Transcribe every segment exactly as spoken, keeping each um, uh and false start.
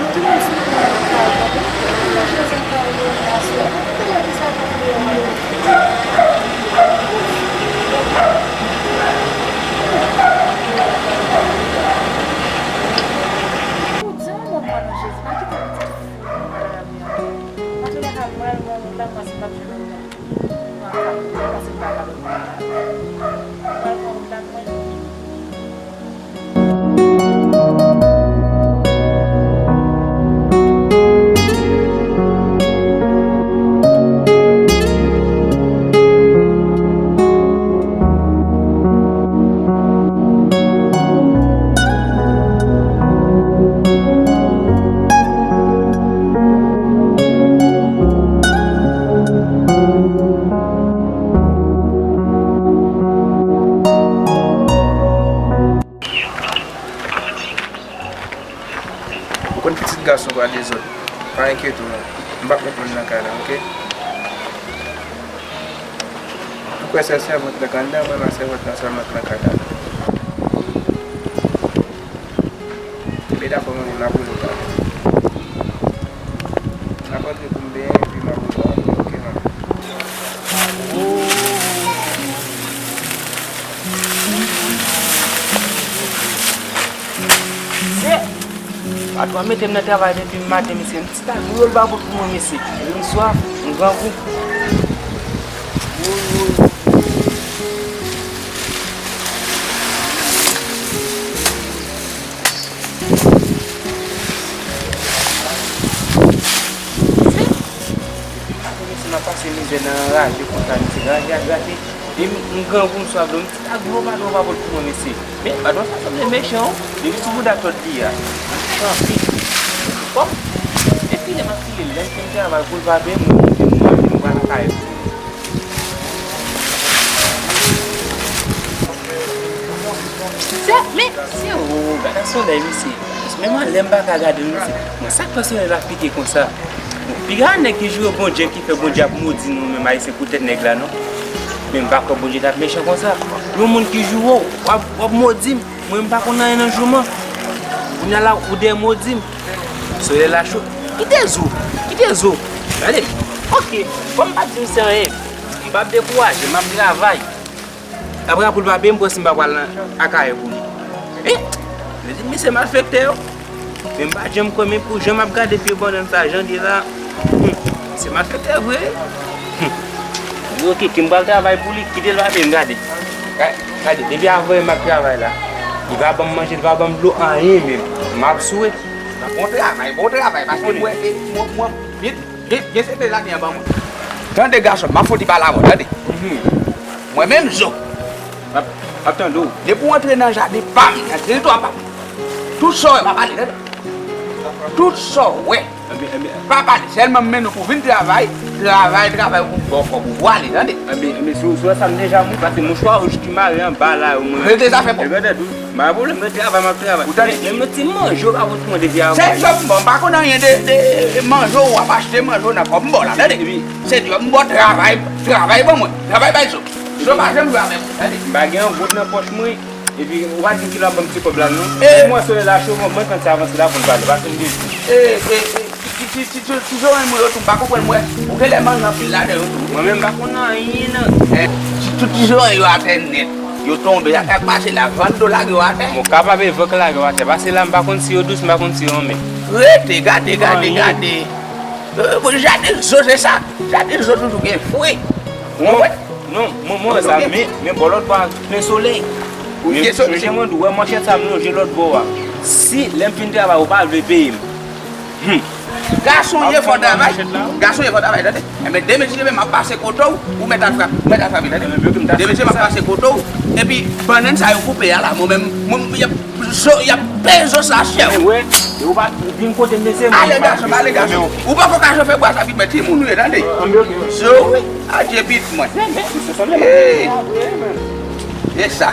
nou tounen sou kay, tande? Mwen prezan kay yo aswè. Ou te wè ki sa k ap deyò yo? Ou di yon mo mwen non Jezi, pa kite m di. Antoulèka, m pral wè moun la, m panse m ap jwenn moun nan. M ap, m ap panse m pa ka wè moun la. M pral wè moun la, mwen. Ou konn pitit gason pa dezòd. Pa enkyete w non. M p ap met moun nan kay la, oke? Ou kwè sèl sèvant lan k anndan, mwen m a sèvant lan sèlman k nan kay la. Enben dakò, manmi, m ap rele w talè. M ap antre pou m benyen, epi m ap rele w apre, oke, manmi? Se patwon an mete m nan travay depi maten, mesye. M ti ta gwo l pa pot pou mwen, mesye. Epi m swaf, m grangou. Mesye, m ap pase mizè nan raje konsa, mesye. Raje a grate. Epi m, m grangou, m swaf dlo. M ti ta gwo l pa pot pou mwen, mesye. Men, patwon sa sanble mechan, wi. Depi sou bouda Claude li a. Mechan anpil. Bon, e file m ap file l. Lè m fin travay pou l pa peye m, mwen, mwen, mwen, mwen pral lakay mwen. Se, men, se, o, gade solèy, mesye. Men mwen, lè m pa ka gade l, mesye. Mwen, sa k fè solèy la pike konsa? Piga nèg ki joure Bondye, ki fè Bondye ap modi nou menm Ayisyen poutèt nèg la, non. Men m pa kwè Bondye t ap mechan konsa. Yon moun ki joure w, w ap, w ap modi m. Mwen, m pa konn anyen nan jouman. Kounye a la, ou dèyè modi m. Solèy la cho. Kite zo. Kite zo. Gade. Oke. Kòm m pa t di misye anyen, m p ap dekouraje. M ap travay. Apre a, pou l pa peye m, pou si m pa pral nan Akayè pou li. E, yo di m misye malfektè yo. Men m pa janm kwè, men pou jan m ap gade pye bannann sa, jan l ye la, hmm, se malfektè vre. Hmm. Yo kite m pral travay pou li, kite l pa peye m, gade. Gade, gade, depi avan yè m ap travay la. Li pa ban m manje, li pa ban m dlo, anyen menm. M ap swe. Bon travay, bon travay, paske mwen, e, mwen, mwen, byen, byen, byen sete la gen anba mwen. Tande gason, m ap fouti pale avè w, tande. Mhm. Mwen menm zo. M ap, m ap tande w. Depi w antre nan jaden pa m, nan teritwa pa m, tout sa w wè, pa pale, tande. Tout sa w wè, pa pale. Sèlman m mennen w pou w vin travay, travay, travay, pou w ba w kòb ou pou w ale, tande. Enben, enben, si w, si w wè sa m deja mouri, paske mouchwa wouj ki mare anba la, yo, mwen. Rete zafè pa w. E gade tou, m pa pwoblèm, mwen travay, m ap travay. Ou tande? Men, men ti manje w pa pot pou mwen depi avan. Se djòb m ba w, m pa konn anyen de, de manje w ap achte manje w nan kòb m ba w la, tande. Epi, se djòb m ba w, travay, travay ban mwen. Travay bay zo. Zo pa janm jwe avè mwen, tande. M pa gen yon goud nan pòch mwen. Epi, ou pa di ki lè w ap ban m ti kòb la, non. E mwen, solèy la cho, mwen, mwen, tann sa avanse la pou n pale, pa fin de di. E, e, e, ti, ti, ti, ti, ti, ti zorèy mwen yo tou, m pa konprann mwen. Ou genlè manje anpil ladan yo tou. Mwen menm, m pa konn anyen, non. E, ti, tout ti zorèy yo atè nèt. Yo tonbe, sa k ap pase la, van dlo lage yo atè. Bon, kapab e van k lage yo atè. Pase la, m pa konn si yo dous, m pa konn si yo anmè. Rete, gade, gade, gade. E, bon, jaden zo, se sa. Jaden zo toujou gen fwi. Ou konprann? Non, mwen, mwen wè sa, men, men bò lòt bò a plen solèy. Ou plen solèy. Sonje mwen di w, wè manchèt sa m lonje lòt bò a. Si lè m fin travay, ou pa vle peye m. Hmm. Gason ye fò travay. Gason ye fò travay, tande. Enben, demen si Dye vle, m ap pase kote w, ou mèt al frape, ou mèt al frape, tande. Demen si Dye vle, m ap pase kote w. Epi, bannann sa yo koupe a la, mwen menm, mwen, y ap zo, y ap peye zo sa chè. Ou wè? Ou pa vin kote m, mesye. Ale gason, ale gason. Ou poko ka chofe bwa sa vit, men timoun ou ye, tande. Anbe, ok, men. So, wi, adye pit mwen. Men, men, misye sanble. Hey. E sa.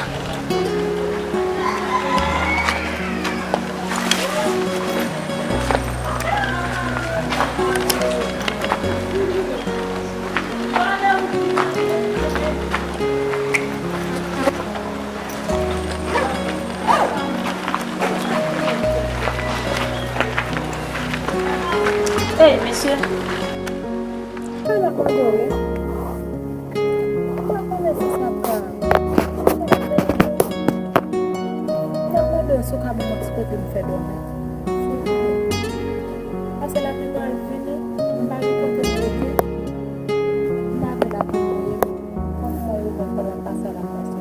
Ey, mesye. Sa n ap mande w, wi? M pa konnen si sa ka. N ap mande w si w ka ban mwen ti kote m fè dòmi. Silvouplè. Paske lapli pral vini, m pa gen kote m rete. M pa vle lapli mouye m. Kòm sa yo wè pandan pase a l ap pase.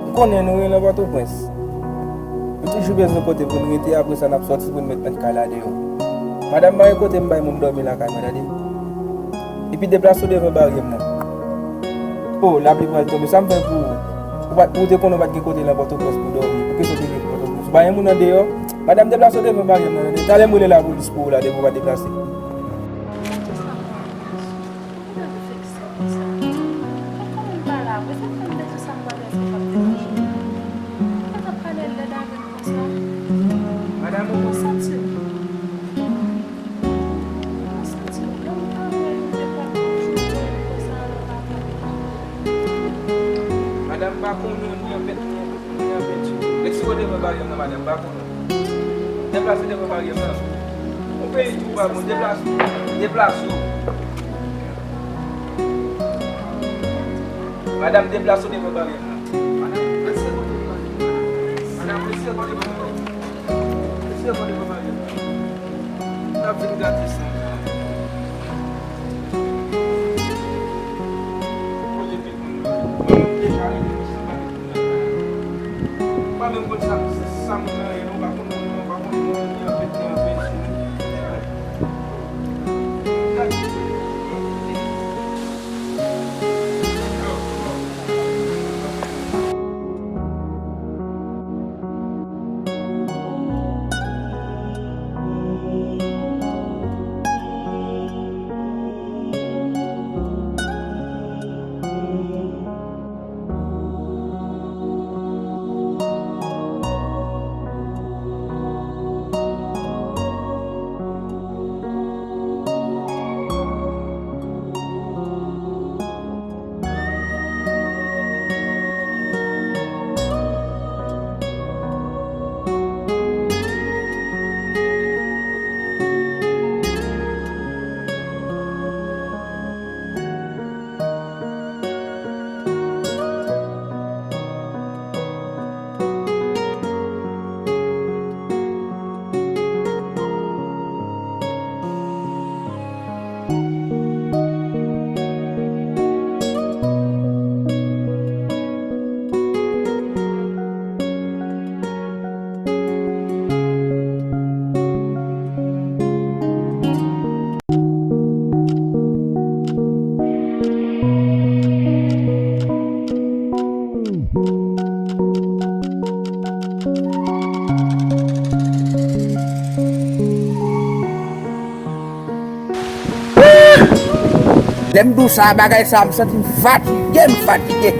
M konnen nou rele Pòtoprens. Nou toujou bezwen kote pou n rete, apre sa n ap sòti pou n met mèt kay la deyò. Madanm, m pa gen kote m bay moun dòmi lakay mwen, tande. Epi deplase w devan baryè m nan. O, lapli pral tonbe, sa m fè pou ou? Ou pa, ou te konnen w pa t gen kote nan Pòtoprens pou dòmi, pou kisa w te gen Pòtoprens? Ou pa gen moun andeyò? Madanm, deplase w devan baryè m nan, tande. Talè m rele lapolis pou ou la, depi w pa deplase. Madanm, ou konsanti? Madanm, pa konnen ni an pent, ni an, ni an penti. Retire w devan baryè m nan, madanm, pa konnen. Deplase devan baryè m nan. Yon peyi tou pa bon, deplase, deplase w. Madanm, deplase w devan baryè m nan. Madanm, retire w devan baryè m nan. Madanm, retire w devan baryè m nan. Retire w devan baryè m nan. N ap vin gate sa. Kote pit moun yo? Mwen menm deja rive nan chanm avèk moun nan. Pa menm konn sa, sa moun nan ye, non, pa konn moun nan, pa konn moun nan, ni an pent, ni an penti. Lè m di w sa, bagay sa, m santi m fatige, m fatige.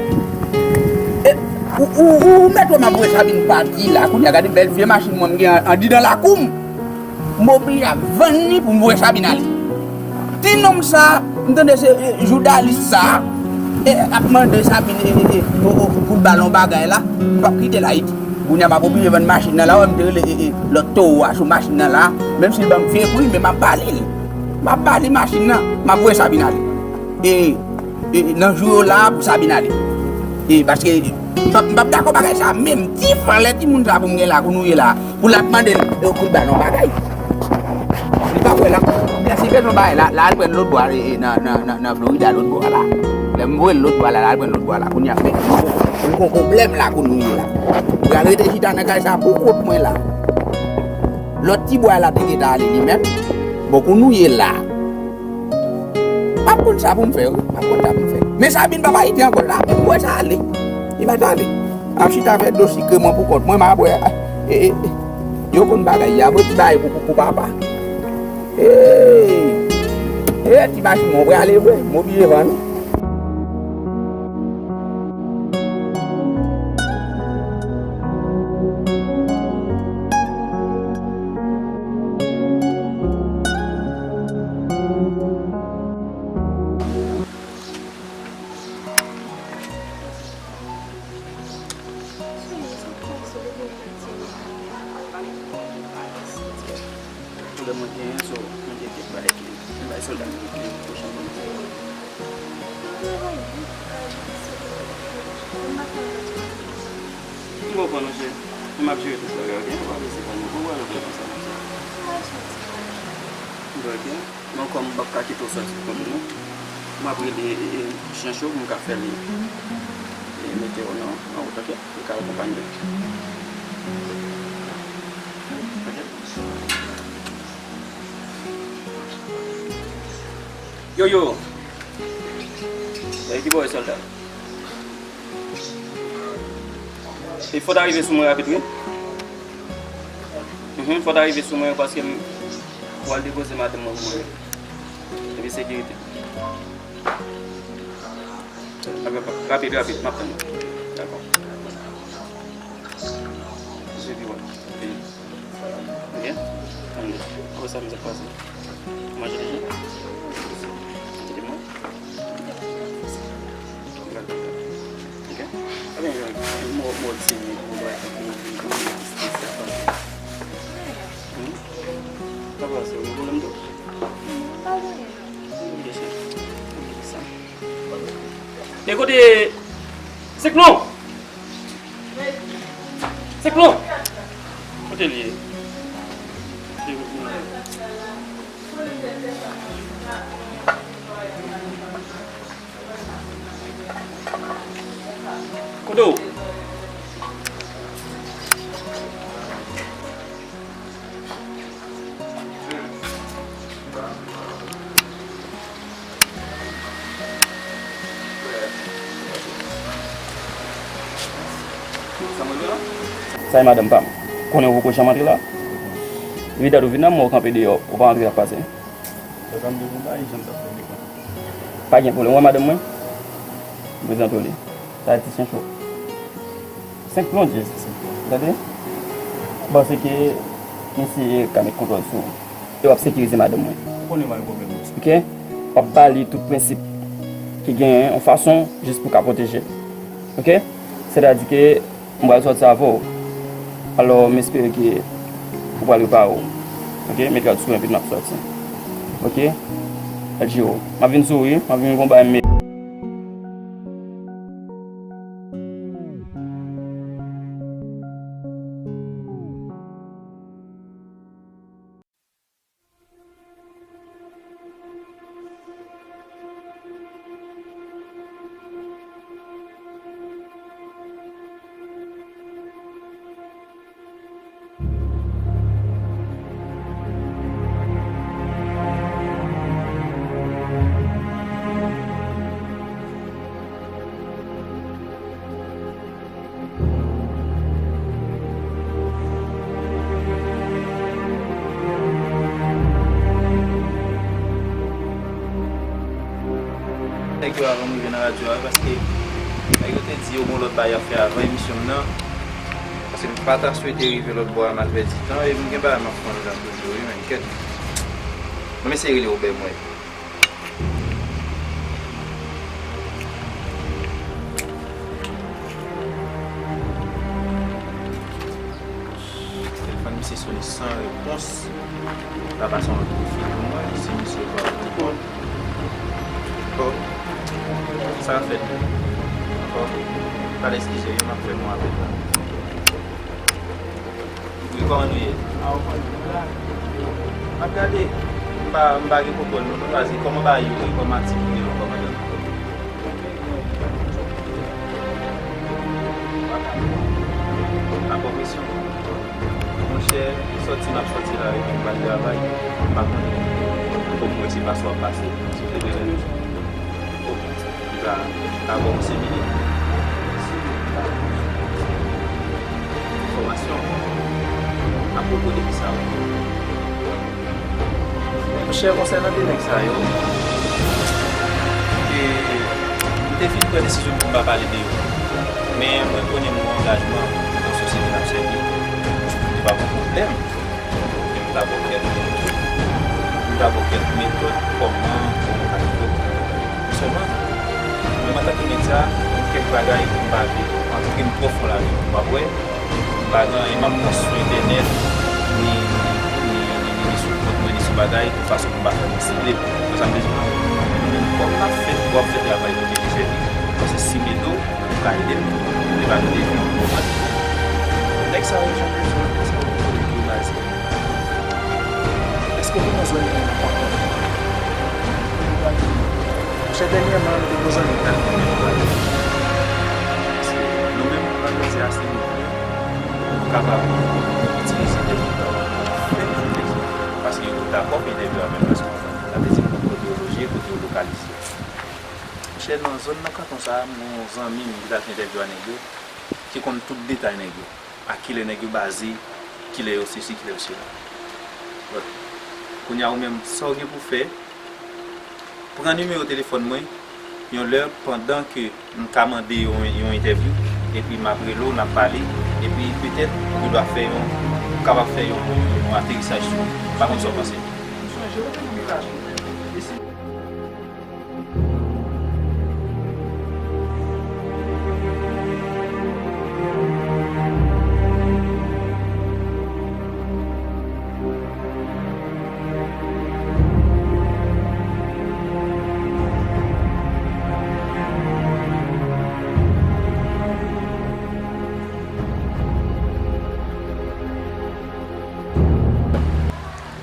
E, ou, ou, ou, ou mèt wè m ap voye Sabine pati la, kounye a gade bèl vye machin mwen m gen an, andidan lakou m. M oblije ap vann li pou m voye Sabine ale. Ti nonm sa, m tande se, e, joudalis sa, e, ap mande Sabine, e, e, e, o, o, pou l ba l yon bagay la, m p ap kite l Ayiti. Kounye a m ap oblije vann machin nan la, wè m te rele, e, e, lòt towo a sou machin nan la, menm si l ban m vye pri, men m ap ba li l. M ap ba li machin nan, m ap voye Sabine ale. E, e, nan jou yo la pou Sabine ale. E, paske, m p ap, m p ap dakò bagay sa, menm ti frè timoun sa pou m gen la, kounye a la. Pou l ap mande l, yo kou l ba l yon bagay. Li pa kwè la. Oubyen si l bezwen bagay la, l al pran lòt bò a, e, e, nan, nan, nan, nan Florida, lòt bò a la. Lè m voye l lòt bò a la, l al pran lòt bò a la. Kounye a, men, m gon pwoblèm la kounye a la. L al rete chita nan kay sa pou kont mwen la. Lòt ti bwa la te gentan ale li menm. Bon, kounye a la, m ap konn sa pou m fè, wi. M ap konn sa pou m fè. Men Sabine p ap Ayiti ankò la. M wè sa ale. Li pa t ale. M ap chita fè dlo sikre mwen pou kont mwen, m ap wè. E, e, e. Yo konn bagay ya. Bon, ti bagay pou, pou, pou papa. Hey! Hey, ti machin mwen, w prale vre? M oblije vann li. Pwoblèm mwen genyen, so, mwen gen kèk bagay ki, mwen bay sòlda mwen kle pou chanm mwen. M konprann, monchè. Men m ap jere tout bagay, ok? Ou pa prese pa non. Ou wè lè w fè konsa, monchè. Ok. Bon, kòm m p ap ka kite w sòti pou kont ou, non. M ap rele, e, e, Chancho pou m ka fè li, e, mete w nan, nan wout, ok? Li ka akonpanye w. Ok? Yo, yo! E ki bò e sòlda? E fò ta rive sou mwen rapid, wi. Mhm, fò ta rive sou mwen paske m pral depoze madanm mwen pou mwen. Epi sekirite. Rapid, rapid, rapid, m ap tann ou. Dakò. Jezi pi wè. Vini. Ok? Ann. Apre sa, m ap pase. Manje deja? Manje mwen? Ok? Ebyen, mwen, mwen di, mwen, mwen, mwen, mwen, mwen, mwen, Hmm? Sa pase, ou gen pwoblèm tou? Non, pa genyen. Ok, cheri. Sa. E kote Siklon? Siklon! Kote l ye? Kote w? Sa e madanm pa m. Konnen ou poko janm antre la. Epi dat ou vin la, m wè w kanpe deyò, ou pa antre, sa k pase? Pa gen pwoblèm, ou wè madanm mwen? M prezante w li. Sa a ti Sencho. Senk plonje. Tande? M panse ke misye ka met kontwòl sou ou. E w ap sekirize madanm mwen. Ou konnen m pa gen pwoblèm. Ok? W ap ba li tout prensip ki genyen, yon fason, jis pou ka pwoteje l. Ok? Sètadi ke m pral sòti avè w. Alò, m espere ke ou pral prepare w. Ok? Met rad sou mwen, epi n ap sòti. Ok? L J O. M ap vin sou ou, wi. M ap vin gon bagay m Nèg yo avan m rive nan radyo a, paske nèg yo te di yo gon lòt bagay y ap fè avan emisyon m nan. Paske m pa ta swete rive lòt bò a, m al pèdi tan, e m gen bagay m ap fè anndan toujou, wi, men kèt. Mwen eseye rele Wobè mwen. Telefòn misye sone san repons. La pase yon lòt kout fil pou mwen, si misye pa reponn. Oh, sa fèt. Ankò, pral eskize wi, m ap fè bon apèl la. Wi, kòman nou ye? M ap gade. M pa, m pa gen kontwòl non, nou pa di kòman bagay yo ye, kòman aktivite yo, kòman yo. Akò presyon. Monchè, Sòti m ap sòti la, epi m pral travay, m pa konnen kòman mwen se pa sou ap pase, si w te gen lè. Oke. Li va, li va ba w yon semine. Enfòmasyon apwopo de kisa w. Monchè, konsènan de nèg sa yo, e, m te fin pran desizyon pou m pa pale de yo. Men mwen konnen m gen yon angajman nan sosyete n ap sèvi. Li pa yon pwoblèm. Men m ta ba w kèk, m ta ba w kèk metòd kòman pou w ka fè. Sèlman, mwen, antanke medya, gen kèk bagay m pa vle antre m twò fon ladan yo. W ap wè, m pa gen anyen m ap pran sou entènèt, ni, ni, ni, ni, ni sou kont mwen, ni sou bagay, yon fason pou m pa fè moun sible m. Konn sa m vle di w la? Nou menm, kòm n ap fè, w ap fè travay kote li fè li, paske si m ede w, ou ka ede m, ou te ba nou devi, ou konprann? Nèg sa yo, jan m te di w, nèg sa yo, kote yo baze? Èske ou konn yon zòn ki rele Pòtòpè? Monchè, dènyèman, m te gon zanmi k t ap di m pou ale. Paske nou menm, nan medya, se nou vle pou nou kapab itilize entèvyou nou fè pou fè. Paske yo dakò pou entèvyou avè m, paske sa vle di m konn kote yo loje, kote yo lokalize. Monchè, nan zòn nan, kanton sa a, m gon zanmi m ki t al fè entèvyou a nèg yo, ki konn tout detay nèg yo. A kilè nèg yo baze, kilè yo sesi, kilè yo sela. But, kounye a ou menm, sa w gen pou w fè, pran nimewo telefòn mwen, yon lè, pandan ke m ka mande yon, yon entèvyou, epi m ap rele w, n ap pale, epi petèt, ou gen dwa fè yon, ou kapab fè yon, yon, yon aterisaj sou ou. M pa konn sa w panse. M sonje w te nan migrasyon. E si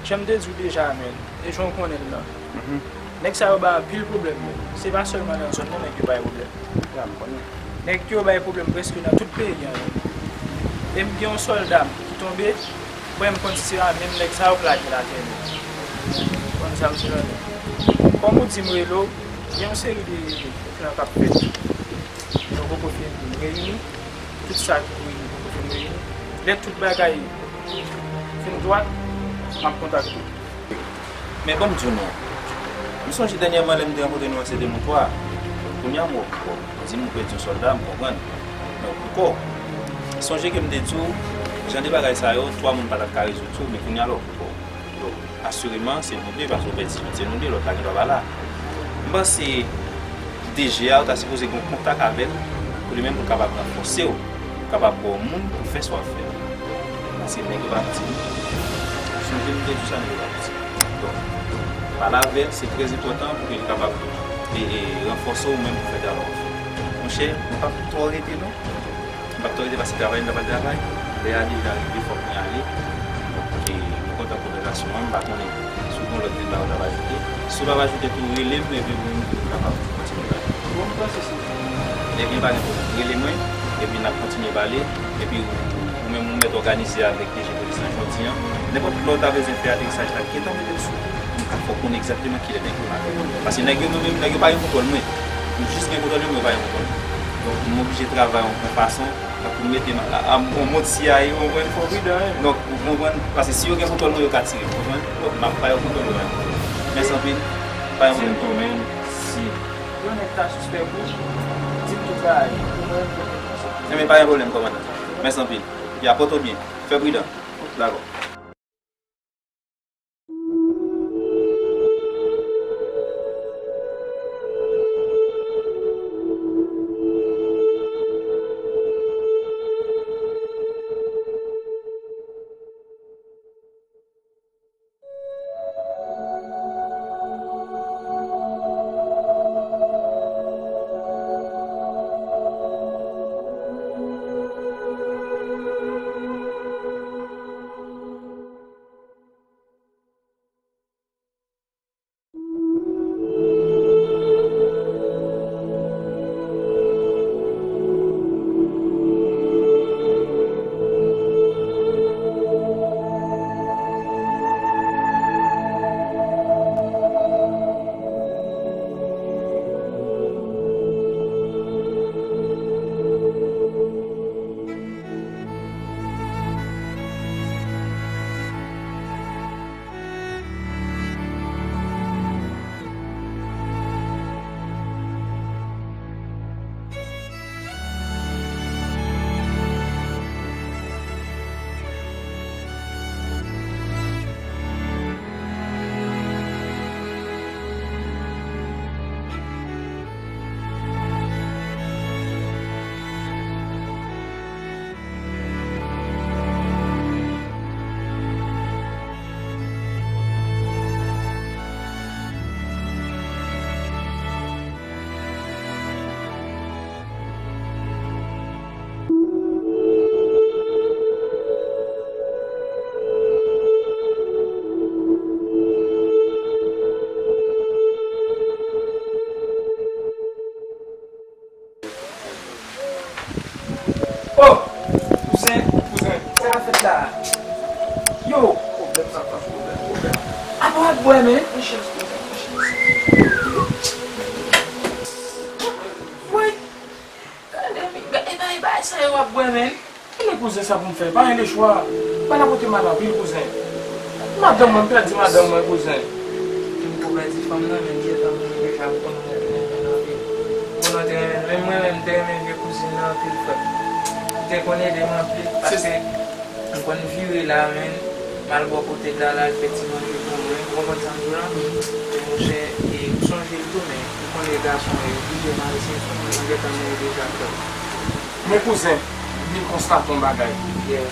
Jan m te di w deja, men, e jan w konnen l lan. Mhm. Nèg sa yo bay anpil pwoblèm, men. Se pa sèlman nan zòn nan nèg yo bay pwoblèm. Ya, m konnen. Nèg yo bay pwoblèm prèske nan tout peyi an. E m gen yon sòlda m ki tonbe, mwen m konn si se pa menm nèg sa yo k lage l atè menm. Konn sa m di lan. Kòm ou di m rele w, gen yon seri de plan k ap fèt. Yo poko fin reyini. Tout sa ki pou reyini poko fin reyini. Lè tout bagay fin dwat, m ap kontakte w. Men ban m di w non. M sonje dènyèman lè m te rankontre nou an, se te nou twa. Kounye a m wè w ankò. Ou di m ou pèdi yon sòlda, m konprann. Men ou poko. Sonje ke m te di w, jan de bagay sa yo, twa moun pa t ap ka rezoud yo, men kounye a la w poko. Donk, asireman, se nou de, paske w pèdi youn, se nou de, lòt la gen dwa pa la. M panse D G a, ou ta sipoze gen yon kontak avè l, pou li menm, pou l kapab ranfòse w, pou l kapab ba w moun pou fè sa w ap fè. Paske nèg yo pa piti, non. Sonje m te di w sa, nèg yo pa piti. Donk, pale avè l, se trè enpòtan pou ke li kapab, e, e, ranfòse w menm pou fè travay w ap fè. Monchè, m p ap twò rete, non. M p ap twò rete paske travay m ta pral travay. Lè a deja rive, fòk mwen ale. Donk, e, mwen kontan konvèsasyon an, m pa konnen si w gen lòt detay ou ta va ajoute. Si w pa va ajoute tou, rele m epi pou m kapab kontinye pale. Bon, m panse se fini. Ebyen, pa gen pwoblèm. Rele mwen, epi n ap kontinye pale. Epi ou, ou menm ou mèt òganize avèk D G polis lan jodi an. Nenpòt lè w ta bezwen fè aterisaj la, gentan mete l sou ou. M ka fè w konnen egzakteman kilè nèg yo ale. Paske nèg yo, mwen menm, nèg yo pa gen kontwòl mwen. M jis gen kontwòl yo, men yo pa gen kontwòl mwen. Donk, m oblije travay yon, yon fason, tankou m mete m a, a, a, yon mòd C I A, ou konprann? Fò pridan, wi. Donk, ou konprann? Paske si yo gen kontwòl mwen, yo ka tire m, ou konprann? Donk, m ap ba yo kontwòl yo. Mèsi anpil. Pa gen pwoblèm. Di m tou, men, si yon nèg ta sispèk ou, di m tout bagay. Ou konprann? Enben, pa gen pwoblèm, kòmandan. Mèsi anpil. Ya, pòte w byen. Fè pridan. Dakò. Kouzen, kouzen, sa k ap fèt la? Yo! Pwoblèm sa pa pwoblèm, pwoblèm. Apa w ap bwè, men? Yon chans, kouzen, yon chans. Woy! Gade, men, e pa, e pa sa yo w ap bwè, men. Ebyen, kouzen, sa pou m fè? Pa gen lechwa. Bagay la pote mal anpil, kouzen. Madanm mwen, m pèdi madanm mwen, kouzen. M ko pèdi fanm nan, men m gentan konn deja, m konn mwen te renmen l anpil. Konnen w te renmen l, menm mwen menm, m te renmen vye kouzin nan anpil, frè m. Li te konn ede m anpil, paske m konn vire la, men m al bò kote l la, l al fè ti manje pou mwen. Ou konprann sa m di w lan? E monchè, e m sonje l tou, men ou konnen gason yo, plizyè mari se fanm, mwen gentan mwen deja, frè m. Men kouzen, m vin konstate yon bagay. Yeah.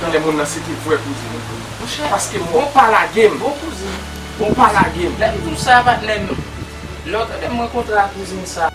Genlè moun nan se te vrè kouzin ou. Monchè, paske bon, pa lage m. Bon kouzin. Bon, pa lage m. Lè m di w sa, patnè m, lè w tande m rankontre ak kouzin sa,